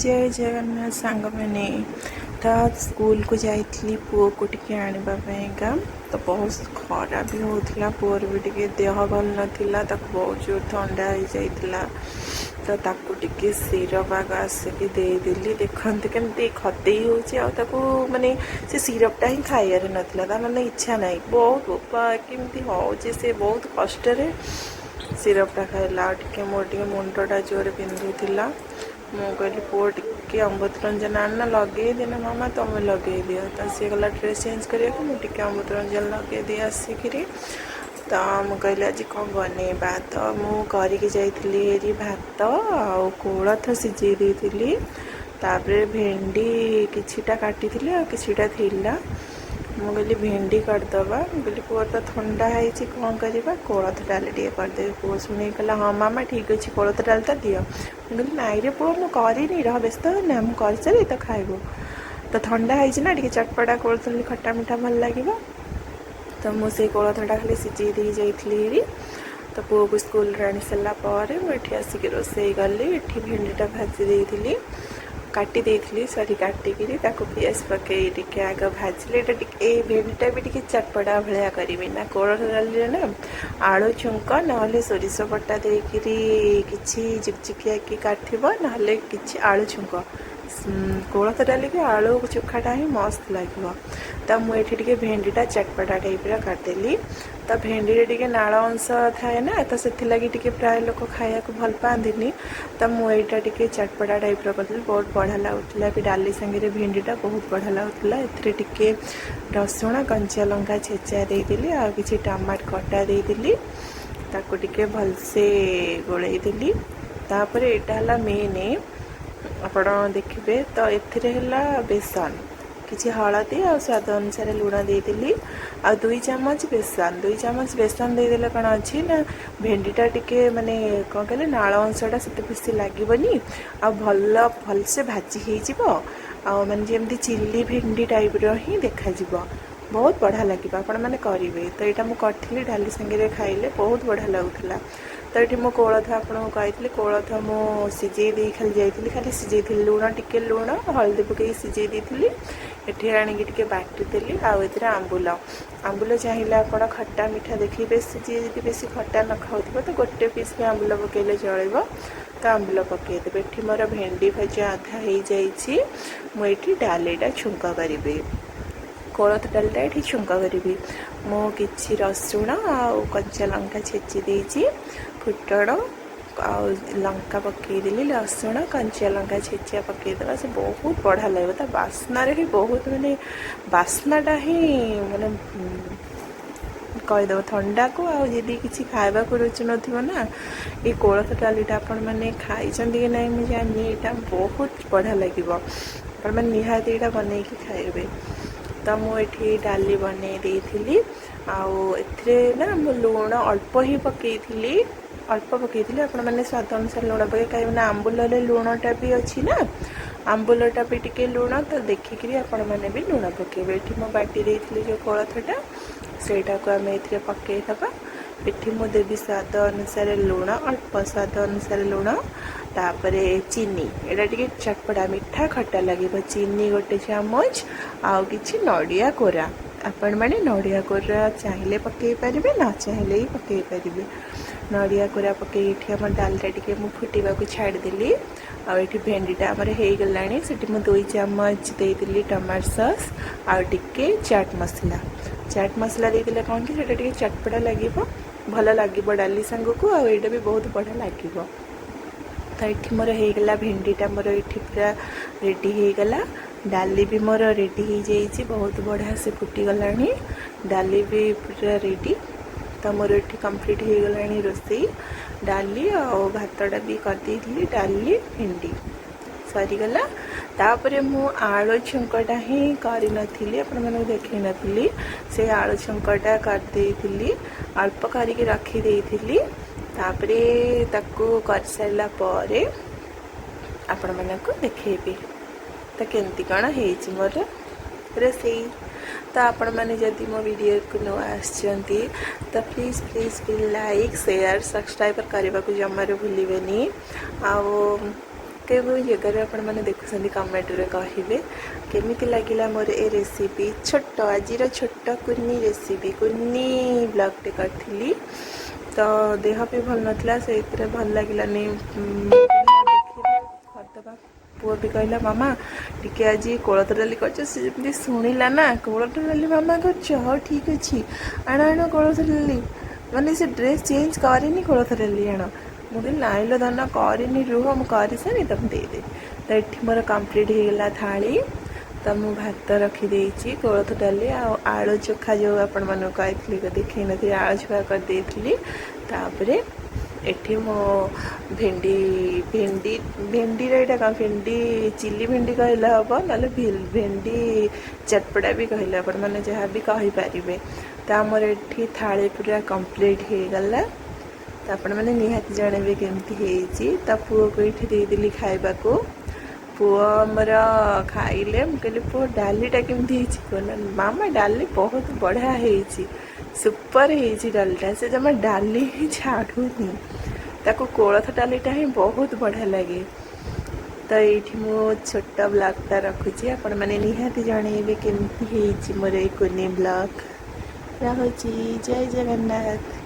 ଜୟ ଜଗନ୍ନାଥ ସାଙ୍ଗମାନେ। ତ ସ୍କୁଲକୁ ଯାଇଥିଲି ପୁଅକୁ ଟିକେ ଆଣିବା ପାଇଁକା। ତ ବହୁତ ଖରା ବି ହେଉଥିଲା, ପୁଅର ବି ଟିକେ ଦେହ ଭଲ ନଥିଲା, ତାକୁ ବହୁତ ଜୋର ଥଣ୍ଡା ହେଇଯାଇଥିଲା। ତ ତାକୁ ଟିକେ ସିରପ୍ ଆଗ ଆସିକି ଦେଇଦେଲି। ଦେଖନ୍ତୁ କେମିତି ଖଦେଇ ହେଉଛି, ଆଉ ତାକୁ ମାନେ ସେ ସିରପ୍ଟା ହିଁ ଖାଇବାରେ ନଥିଲା, ତା ମାନେ ଇଚ୍ଛା ନାହିଁ। ବହୁତ ବୋପା କେମିତି ହେଉଛି, ସେ ବହୁତ କଷ୍ଟରେ ସିରପ୍ଟା ଖାଇଲା। ଆଉ ଟିକେ ମୋର ଟିକେ ମୁଣ୍ଡଟା ଜୋରେ ବିନ୍ଧୁଥିଲା। ମୁଁ କହିଲି, ପୁଅ ଟିକେ ଅମୃତାଞ୍ଜନ ଆଣନା, ଲଗେଇ ଦିଅ। ମାମା, ତମେ ଲଗେଇ ଦିଅ। ତ ସିଏ ଗଲା ଡ୍ରେସ୍ ଚେଞ୍ଜ କରିବାକୁ, ମୁଁ ଟିକେ ଅମୃତାଞ୍ଜନ ଲଗେଇ ଦିଏ ଆସିକିରି। ତ ମୁଁ କହିଲି, ଆଜି କ'ଣ ବନେଇବା? ତ ମୁଁ କରିକି ଯାଇଥିଲି ହେରି ଭାତ ଆଉ କୋଳଥ ସିଝେଇ ଦେଇଥିଲି। ତାପରେ ଭେଣ୍ଡି କିଛିଟା କାଟିଥିଲି ଆଉ କିଛିଟା ଥିଲା। ମୁଁ କହିଲି, ଭେଣ୍ଡି କରିଦେବା। ମୁଁ କହିଲି, ପୁଅ ତ ଥଣ୍ଡା ହେଇଛି, କ'ଣ କରିବା? କୋଳଥ ଡାଲି ଟିକେ କରିଦେବି। ପୁଅ ଶୁଣିକି କହିଲା, ହଁ ମାମା, ଠିକ୍ ଅଛି, କୋଳଥ ଡାଲି ତ ଦିଅ। ମୁଁ କହିଲି, ନାଇଁରେ ପୁଅ, ମୁଁ କରିନି, ରହ, ବ୍ୟସ୍ତ ନା, ମୁଁ କରିସାରି ତ ଖାଇବୁ। ତ ଥଣ୍ଡା ହେଇଛି ନା, ଟିକେ ଚଟପଟା କୋଳଥ ଡାଲି ଖଟା ମିଠା ଭଲ ଲାଗିବ। ତ ମୁଁ ସେଇ କୋଳଥଟା ଖାଲି ସିଝେଇ ଦେଇ ଯାଇଥିଲି ହେରି। ତ ପୁଅକୁ ସ୍କୁଲରେ ଆଣି ସାରିଲା ପରେ ମୁଁ ଏଠି ଆସିକି ରୋଷେଇ କଲି। ଏଠି ଭେଣ୍ଡିଟା ଭାଜି ଦେଇଥିଲି, କାଟି ଦେଇଥିଲି, ସରି, କାଟିକିରି ତାକୁ ପିଆଜ ପକେଇ ଟିକେ ଆଗ ଭାଜିଲି। ଏଇଟା ଟିକେ, ଏଇ ଭେଣ୍ଡିଟା ବି ଟିକେ ଚଟପଟା ଭଳିଆ କରିବି ନା। କୋଳଥ ଡାଲିରେ ନା ଆଳୁ ଛୁଙ୍କ, ନହେଲେ ସୋରିଷ ବଟା ଦେଇକିରି କିଛି ଜୁକଜୁକିଆକି କାଟିବ, ନହେଲେ କିଛି ଆଳୁ ଛୁଙ୍କ। କୋଳଥ ଡାଲିକି ଆଳୁ ଚୋଖାଟା ହିଁ ମସ୍ତ ଲାଗିବ। ତ ମୁଁ ଏଠି ଟିକେ ଭେଣ୍ଡିଟା ଚଟପଟା ଟାଇପ୍ର କରିଦେଲି। ତ ଭେଣ୍ଡିରେ ଟିକେ ନାଳ ଅଂଶ ଥାଏ ନା, ତ ସେଥିଲାଗି ଟିକେ ପ୍ରାୟ ଲୋକ ଖାଇବାକୁ ଭଲ ପାଆନ୍ତିନି। ତ ମୁଁ ଏଇଟା ଟିକେ ଚଟପଟା ଟାଇପ୍ର କରିଦେଲି, ବହୁତ ବଢ଼ିଆ ଲାଗୁଥିଲା ବି। ଡାଲି ସାଙ୍ଗରେ ଭେଣ୍ଡିଟା ବହୁତ ବଢ଼ିଆ ଲାଗୁଥିଲା। ଏଥିରେ ଟିକେ ରସୁଣ କଞ୍ଚା ଲଙ୍କା ଛେଚା ଦେଇଦେଲି ଆଉ କିଛି ଟମାଟୋ କଟା ଦେଇଦେଲି। ତାକୁ ଟିକେ ଭଲସେ ଗୋଳେଇ ଦେଲି। ତାପରେ ଏଇଟା ହେଲା ମେନ୍, ଆପଣ ଦେଖିବେ। ତ ଏଥିରେ ହେଲା ବେସନ, କିଛି ହଳଦୀ ଆଉ ସ୍ୱାଦ ଅନୁସାରେ ଲୁଣ ଦେଇଦେଲି ଆଉ 2 ଚାମଚ ବେସନ। 2 ଚାମଚ ବେସନ ଦେଇଦେଲେ କ'ଣ ଅଛି ନା, ଭେଣ୍ଡିଟା ଟିକେ ମାନେ କ'ଣ କହିଲେ, ନାଳ ଅଂଶଟା ସେତେ ବେଶୀ ଲାଗିବନି ଆଉ ଭଲ ଭଲସେ ଭାଜି ହେଇଯିବ ଆଉ ମାନେ ଯେମିତି ଚିଲି ଭେଣ୍ଡି ଟାଇପ୍ର ହିଁ ଦେଖାଯିବ, ବହୁତ ବଢ଼ିଆ ଲାଗିବ। ଆପଣମାନେ କରିବେ। ତ ଏଇଟା ମୁଁ କରିଥିଲି, ଡାଲି ସାଙ୍ଗରେ ଖାଇଲେ ବହୁତ ବଢ଼ିଆ ଲାଗୁଥିଲା। ତ ଏଠି ମୁଁ କୋଳଥ ଆପଣଙ୍କୁ କହିଥିଲି, କୋଳଥ ମୁଁ ସିଝେଇ ଦେଇ ଖାଲି ଯାଇଥିଲି, ଖାଲି ସିଝେଇଥିଲି, ଲୁଣ ଟିକେ, ଲୁଣ ହଳଦୀ ପକେଇକି ସିଝେଇ ଦେଇଥିଲି। ଏଠି ଆଣିକି ଟିକେ ବାଟିଦେଲି। ଆଉ ଏଥିରେ ଆମ୍ବୁଲ, ଆମ୍ବୁଲ ଚାହିଁଲେ ଆପଣ ଖଟା ମିଠା ଦେଖି, ବେଶୀ ଯିଏ ଯଦି ବେଶୀ ଖଟା ନ ଖାଉଥିବ ତ ଗୋଟେ ପିସ୍ ବି ଆମ୍ବୁଲ ପକେଇଲେ ଚଳିବ। ତ ଆମ୍ବୁଲ ପକେଇଦେବେ। ଏଠି ମୋର ଭେଣ୍ଡି ଭଜା ଅଧା ହେଇଯାଇଛି। ମୁଁ ଏଠି ଡାଲିଟା ଛୁଙ୍କ କରିବି, କୋଳଥ ଡାଲିଟା ଏଠି ଛୁଙ୍କ କରିବି। ମୁଁ କିଛି ରସୁଣ ଆଉ କଞ୍ଚା ଲଙ୍କା ଛେଚି ଦେଇଛି, ଫୁଟଣ ଆଉ ଲଙ୍କା ପକେଇଦେଲି। ରସୁଣ କଞ୍ଚା ଲଙ୍କା ଛେଚା ପକେଇଦେବା, ସେ ବହୁତ ବଢ଼ିଆ ଲାଗିବ। ତା ବାସ୍ନାରେ ହିଁ ବହୁତ ମାନେ ବାସ୍ନାଟା ହିଁ ମାନେ କହିଦେବ ଥଣ୍ଡାକୁ। ଆଉ ଯଦି କିଛି ଖାଇବାକୁ ରୁଚି ନଥିବ ନା, ଏଇ କୋଳଥ ଡାଲିଟା ଆପଣମାନେ ଖାଇଛନ୍ତି କି ନାହିଁ ମୁଁ ଜାଣିନି, ଏଇଟା ବହୁତ ବଢ଼ିଆ ଲାଗିବ। ଆପଣମାନେ ନିହାତି ଏଇଟା ବନେଇକି ଖାଇବେ। ତ ମୁଁ ଏଠି ଡାଲି ବନେଇ ଦେଇଥିଲି। ଆଉ ଏଥିରେ ନା ମୁଁ ଲୁଣ ଅଳ୍ପ ହିଁ ପକେଇଥିଲି, ଅଳ୍ପ ପକେଇଥିଲି। ଆପଣମାନେ ସ୍ୱାଦ ଅନୁସାରେ ଲୁଣ ପକେଇ, କାହିଁକିନା ଆମ୍ବୁଲରେ ଲୁଣଟା ବି ଅଛି ନା, ଆମ୍ବୁଲଟା ବି ଟିକେ ଲୁଣ, ତ ଦେଖିକିରି ଆପଣମାନେ ବି ଲୁଣ ପକେଇବେ। ଏଠି ମୁଁ ବାଟି ଦେଇଥିଲି ଯେଉଁ କୋଳଥଟା, ସେଇଟାକୁ ଆମେ ଏଥିରେ ପକେଇଦେବା। ଏଠି ମୁଁ ଦେବି ସ୍ୱାଦ ଅନୁସାରେ ଲୁଣ, ଅଳ୍ପ ସ୍ୱାଦ ଅନୁସାରେ ଲୁଣ। ତାପରେ ଚିନି, ଏଇଟା ଟିକେ ଚଟପଟା ମିଠା ଖଟା ଲାଗିବ। ଚିନି 1 ଚାମଚ ଆଉ କିଛି ନଡ଼ିଆ କୋରା। ଆପଣମାନେ ନଡ଼ିଆ କୋରା ଚାହିଁଲେ ପକାଇ ପାରିବେ, ନ ଚାହିଁଲେ ବି ପକାଇ ପାରିବେ। ନଡ଼ିଆ କୋରା ପକାଇ ଏଠି ଆମ ଡାଲିଟା ଟିକେ ମୁଁ ଫୁଟିବାକୁ ଛାଡ଼ିଦେଲି। ଆଉ ଏଠି ଭେଣ୍ଡିଟା ଆମର ହେଇଗଲାଣି। ସେଠି ମୁଁ 2 ଚାମଚ ଦେଇଦେଲି ଟମାଟୋ ସସ୍ ଆଉ ଟିକେ ଚାଟ୍ ମସଲା। ଚାଟ୍ ମସଲା ଦେଇଦେଲେ କ'ଣ କି, ସେଇଟା ଟିକେ ଚଟପଟା ଲାଗିବ, ଭଲ ଲାଗିବ ଡାଲି ସାଙ୍ଗକୁ, ଆଉ ଏଇଟା ବି ବହୁତ ବଢ଼ିଆ ଲାଗିବ। ତ ଏଠି ମୋର ହେଇଗଲା ଭେଣ୍ଡିଟା, ମୋର ଏଠି ପୁରା ରେଡ଼ି ହେଇଗଲା। ଡାଲି ବି ମୋର ରେଡ଼ି ହେଇଯାଇଛି, ବହୁତ ବଢ଼ିଆ ସେ ଫୁଟିଗଲାଣି। ଡାଲି ବି ପୁରା ରେଡ଼ି। ତ ମୋର ଏଠି କମ୍ପ୍ଲିଟ୍ ହେଇଗଲାଣି ରୋଷେଇ। ଡାଲି ଆଉ ଭାତଟା ବି କରିଦେଇଥିଲି। ଡାଲି ଭେଣ୍ଡି ସରିଗଲା। ତାପରେ ମୁଁ ଆଳୁ ଛୁଙ୍କଟା ହିଁ କରିନଥିଲି, ଆପଣମାନଙ୍କୁ ଦେଖେଇ ନଥିଲି। ସେଇ ଆଳୁ ଛୁଙ୍କଟା କରିଦେଇଥିଲି, ଅଳ୍ପ କରିକି ରଖିଦେଇଥିଲି। ତାପରେ ତାକୁ କରିସାରିଲା ପରେ ଆପଣମାନଙ୍କୁ ଦେଖେଇବି ତ କେମିତି କ'ଣ ହେଇଛି ମୋର ରୋଷେଇ। ତ ଆପଣମାନେ ଯଦି ମୋ ଭିଡ଼ିଓକୁ ନୂଆ ଆସିଛନ୍ତି ତ please please please like, share, subscribe କରିବାକୁ ଜମାରୁ ଭୁଲିବେନି। ଆଉ କେଉଁ କେଉଁ ଜାଗାରୁ ଆପଣମାନେ ଦେଖୁଛନ୍ତି, କମେଣ୍ଟରେ କହିବେ। କେମିତି ଲାଗିଲା ମୋର ଏ ରେସିପି? ଛୋଟ, ଆଜିର ଛୋଟ କୁନି ରେସିପି, କୁନି ବ୍ଲଗ୍ଟେ କରିଥିଲି। ତ ଦେହ ବି ଭଲ ନଥିଲା, ସେଇଥିରେ ଭଲ ଲାଗିଲାନି। ଦେଖିବା, କରିଦେବା। ପୁଅ ବି କହିଲା, "ମାମା, ଟିକେ ଆଜି କୋଳଥ ଡାଲି କରିଛ।" ସେ ଯେମିତି ଶୁଣିଲା ନା, "କୋଳଥ ଡାଲି ମାମା କରିଛ? ହଉ, ଠିକ୍ ଅଛି, ଆଣ ଆଣ କୋଳଥ ଡାଲି।" ମାନେ ସେ ଡ୍ରେସ୍ ଚେଞ୍ଜ କରିନି, "କୋଳଥ ଡାଲି ଆଣ।" ମୁଁ କହିଲି, "ନାଇଁ ଲୋ ଧନ, କରିନି, ରୁହ, ମୁଁ କରିସାରି ତମେ ଦେଇଦେବି।" ତ ଏଠି ମୋର କମ୍ପ୍ଲିଟ୍ ହେଇଗଲା ଥାଳି। ତ ମୁଁ ଭାତ ରଖିଦେଇଛି, କୋଳଥ ଡାଲି ଆଉ ଆଳୁ ଚୋଖା ଯେଉଁ ଆପଣମାନଙ୍କୁ କହିଥିଲି, ଦେଖେଇ ନଥିଲି, ଆଳୁ ଚୋଖା କରିଦେଇଥିଲି। ତାପରେ ଏଠି ମୋ ଭେଣ୍ଡି ଭେଣ୍ଡି ଭେଣ୍ଡିର ଏଇଟା କ'ଣ, ଭେଣ୍ଡି ଚିଲି, ଭେଣ୍ଡି କହିଲେ ହେବ, ନହେଲେ ଭେଣ୍ଡି ଚଟପଟା ବି କହିଲେ, ଆପଣମାନେ ଯାହା ବି କହିପାରିବେ। ତ ଆମର ଏଠି ଥାଳି ପୁରା କମ୍ପ୍ଲିଟ୍ ହେଇଗଲା। ତ ଆପଣମାନେ ନିହାତି ଜଣେଇବେ କେମିତି ହେଇଛି। ତା ପୁଅକୁ ଏଇଠି ଦେଇଦେଲି ଖାଇବାକୁ। ପୁଅ ଆମର ଖାଇଲେ। ମୁଁ କହିଲି, "ପୁଅ, ଡାଲିଟା କେମିତି ହେଇଛି?" କହିଲା, "ମାମା, ଡାଲି ବହୁତ ବଢ଼ିଆ ହେଇଛି, ସୁପର ହେଇଛି ଡାଲିଟା।" ସେ ଜମା ଡାଲି ହିଁ ଛାଡ଼ୁନି, ତାକୁ କୋଳଥ ଡାଲିଟା ହିଁ ବହୁତ ବଢ଼ିଆ ଲାଗେ। ତ ଏଇଠି ମୁଁ ଛୋଟ ବ୍ଲଗ୍ଟା ରଖୁଛି। ଆପଣମାନେ ନିହାତି ଜଣେଇବେ କେମିତି ହେଇଛି ମୋର ଏଇ କୁନି ବ୍ଲଗ୍। ରହୁଛି, ଜୟ ଜଗନ୍ନାଥ।